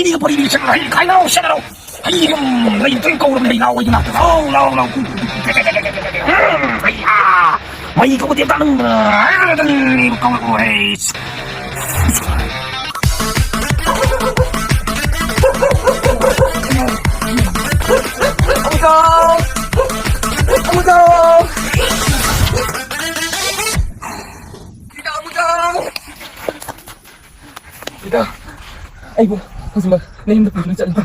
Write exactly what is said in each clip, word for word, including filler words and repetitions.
ꯑꯩꯒ ꯄꯔꯤꯒꯤ ꯁꯛ ꯍꯩ ꯈꯥꯏꯅꯔꯣ, ꯁꯦꯠꯅꯔꯣ꯫ ꯍꯩ ꯑꯗꯨꯝ ꯂꯩ ꯇꯣꯏ ꯀꯧꯔꯕꯅꯤ, ꯂꯩ ꯂꯥꯎ ꯑꯩꯗꯤ ꯂꯥꯛꯇ꯫ ꯂꯥꯎ, ꯂꯥꯎ, ꯂꯥꯎ꯫ ꯎꯝ, ꯍꯩ, ꯑꯥ꯫ ꯃꯩ ꯊꯣꯛꯄꯗꯤ ꯑꯝꯇ ꯅꯪ, ꯑꯥ, ꯀꯧꯔꯛꯑꯣ, ꯍꯩ꯫ ꯑꯃꯨꯖꯥꯎ! ꯑꯃꯨꯖꯥꯎ! ꯏꯇꯥ ꯑꯃꯨꯖꯥꯎ! ꯏꯇꯥ, ꯑꯩꯕꯨ ꯍꯧꯖꯤꯛꯃꯛ ꯅꯌꯨꯝꯗ ꯄꯨꯗꯨꯅ ꯆꯠꯂꯨ꯫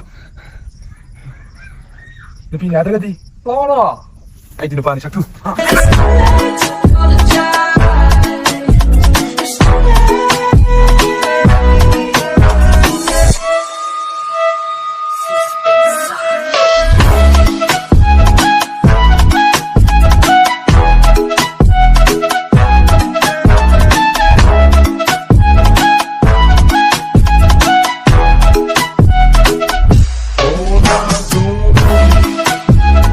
ꯅꯨꯄꯤ ꯌꯥꯗ꯭ꯔꯒꯗꯤ ꯂꯥꯛꯑꯣ, ꯂꯥꯛꯑꯣ꯫ ꯑꯩꯗꯤ ꯅꯨꯄꯥꯅꯤ, ꯁꯛꯊꯨ꯫